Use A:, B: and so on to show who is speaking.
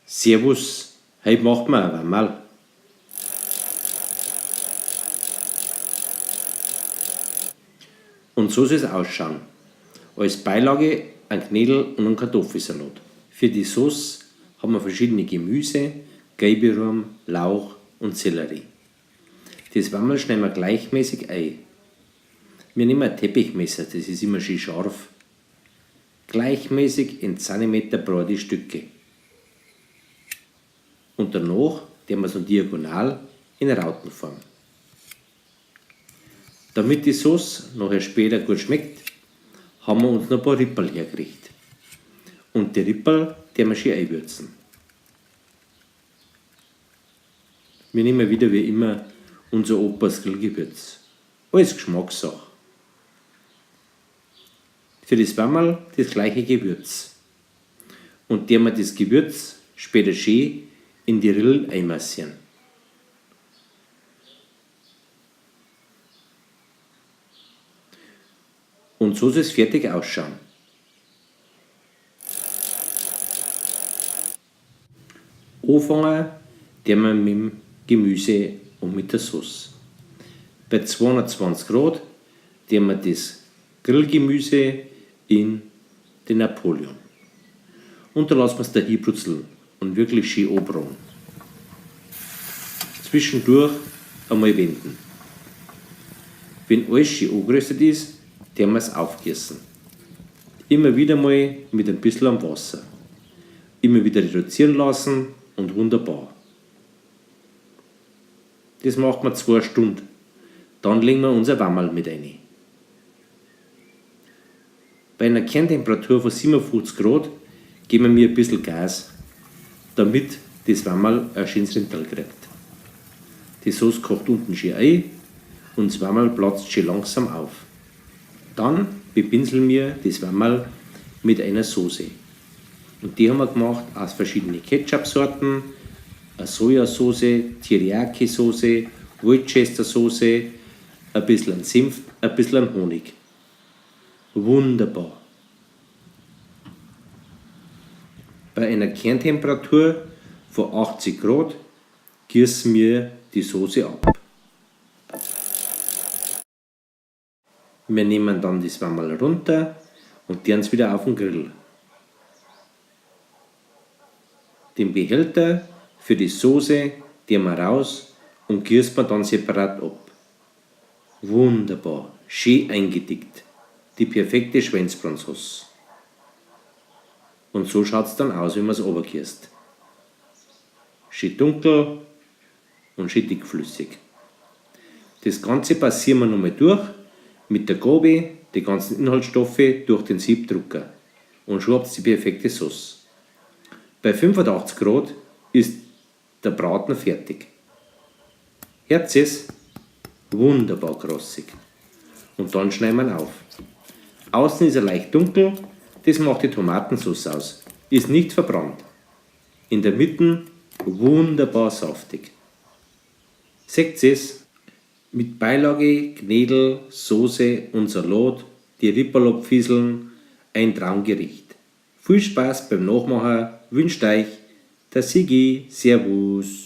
A: Servus, heut macht ma a Wammerl. Und so soll's ausschauen. Als Beilage ein Knödel und ein Kartoffelsalat. Für die Sauce haben wir verschiedene Gemüse, gelbe Ruhm, Lauch und Sellerie. Das Wammerl schneiden wir gleichmäßig ein. Wir nehmen ein Teppichmesser, das ist immer schön scharf. Gleichmäßig in Zentimeter breite Stücke. Und danach tun wir es noch diagonal in Rautenform. Damit die Sauce nachher später gut schmeckt, haben wir uns noch ein paar Ripperl hergerichtet. Und die Ripperl die wir schön einwürzen. Wir nehmen wieder wie immer unser Opas Grillgewürz. Alles Geschmackssache. Für das Wammerl das gleiche Gewürz. Und der wir das Gewürz später schön in die Rillen einmassieren. Und so soll es fertig ausschauen. Anfangen tun wir mit dem Gemüse und mit der Sauce. Bei 220 Grad tun wir das Grillgemüse in den Napoleon. Und da lassen wir es dahin brutzeln und wirklich schön anbraten. Zwischendurch einmal wenden. Wenn alles schön angeröstet ist, tun wir es aufgießen. Immer wieder mal mit ein bisschen am Wasser. Immer wieder reduzieren lassen und wunderbar. Das macht man 2 Stunden. Dann legen wir unser Wammerl mit rein. Bei einer Kerntemperatur von 57 Grad geben wir ein bisschen Gas, damit das Wammerl ein schönes Rinderl kriegt. Die Sauce kocht unten schön ein und das Wammerl platzt schön langsam auf. Dann bepinseln wir das Wammerl mit einer Soße. Und die haben wir gemacht aus verschiedenen Ketchup-Sorten, eine Sojasauce, Teriyaki-Soße, Worcester-Soße, ein bisschen an Senf, ein bisschen an Honig. Wunderbar. Bei einer Kerntemperatur von 80 Grad gießen wir die Soße ab. Wir nehmen dann das Wammerl runter und tun es wieder auf den Grill. Den Behälter für die Soße tun wir raus und gießen wir dann separat ab. Wunderbar, schön eingedickt. Die perfekte Schweinsbratsauce. Und so schaut's dann aus, wenn man's runtergießt. Schön dunkel und schön dickflüssig. Das Ganze passieren wir nochmal durch mit der Gabel, die ganzen Inhaltsstoffe durch den Siebdrucker und schon habt ihr die perfekte Sauce. Bei 85 Grad ist der Braten fertig. Herz ist wunderbar krossig. Und dann schneiden wir ihn auf. Außen ist er leicht dunkel, das macht die Tomatensauce aus. Ist nicht verbrannt. In der Mitte wunderbar saftig. Seht es? Mit Beilage, Knödel, Soße und Salat, die Ripperl abfieseln, ein Traumgericht. Viel Spaß beim Nachmachen wünscht euch der Sigi. Servus.